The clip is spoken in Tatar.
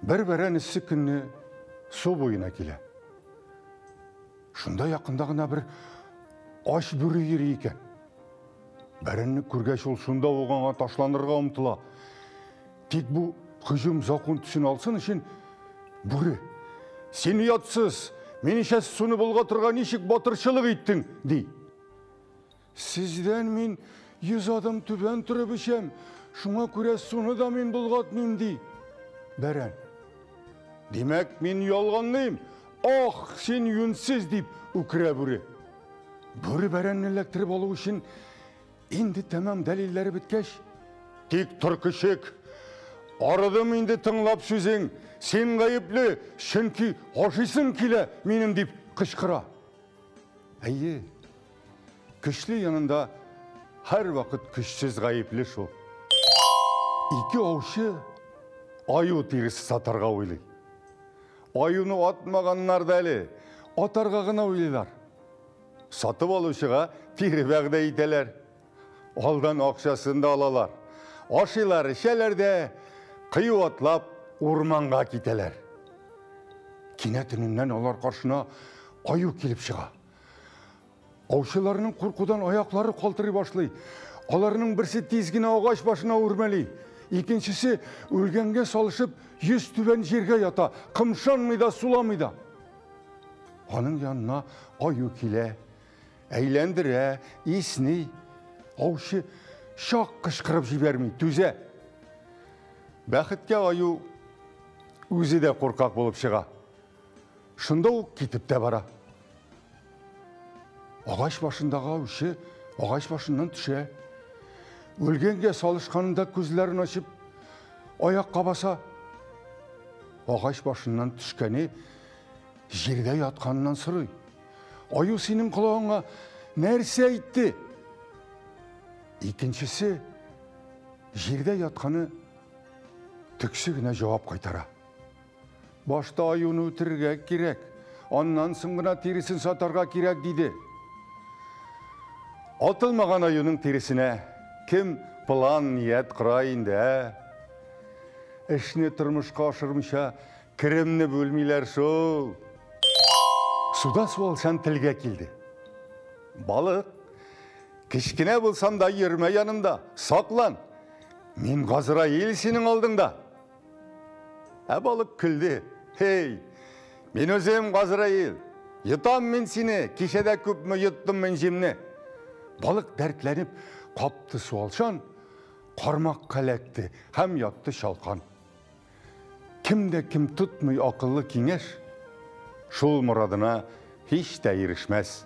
Бер бәрән эссе көнне су буена килә. Шунда якында гына бер ач бүре йөри икән. Бәрәнне күргәч, ул шунда ук аңа ташланырга омтыла. Тик бу һөҗүм закон төсен алсын өчен бүре: "Син оятсыз, минечә суны болгатырга ничек батырчылык иттең?" ди. Сездән мин 100 адым түбән торып эчәм, шуңа күрә суны да мин болгатмыйм, ди бәрән. Димәк, мин ялганлыйм. Ах, син юньсез, дип үкерә бүре. Бүре бәрәнне эләктереп алу өчен инде тәмам дәлилләре беткәч, тик тор, көчек, арыдым инде тыңлап сүзең, син гаепле, чөнки ашыйсың килә минем, дип кычкыра. Әйе, көчле янында һәрвакыт көчсез гаепле шул. Ике аучы аю тиресе сатарга уйлый. Аюны атмаганнар да әле, атарга гына уйлыйлар. Сатып алучыга тире вәгъдә итәләр. Алдан акчасын да алалар. Ашыйлар, эчәләр дә, кыю атлап урманга китәләр. Кинәт өненнән алар каршына аю килеп чыга. Аучыларның куркудан аяклары калтырый башлый. Аларның берсе тиз генә агач башына үрмәли. Икенчесе үлгәнгә салышып йөз түбән җиргә ята, кымшанмый да, суламый да. Аның янына аю килә, әйләндерә, исни. Аучы чак кычкырып җибәрми, түзә. Бәхеткә аю үзе дә куркак булып чыга. Шунда ук китеп тә бара. Агач башындагы аучы агач башыннан төшә. Үлгәнгә салышканында күзләрен ачып аякка баса. Агач башыннан төшкәне җирдә ятканыннан сорый. Аю синең колагыңа нәрсә әйтте? Икенчесе җирдә ятканы төксе генә җавап кайтара. Башта аюны үтерергә кирәк, аннан соң гына тиресен сатарга кирәк, диде. Атылмаган аюның тиресенә кем план, ният кора инде, ә? Эшне тормышка ашырмыйча керемне бүлмиләр шул. Суда суалчан телгә килде. Балык, кечкенә булсам да йөрмә янымда, саклан. Мин Газраил синең алдыңда. Ә балык көлде. Хей, мин үзем Газраил. Йотам мин сине, кичәдә күпме йоттым мин җимне. Балык дәртләнеп капты суалчан, кармакка эләкте һәм ятты чалкан. Кем дә кем тотмый акыллы киңәш, шул морадына һич тә ирешмәс.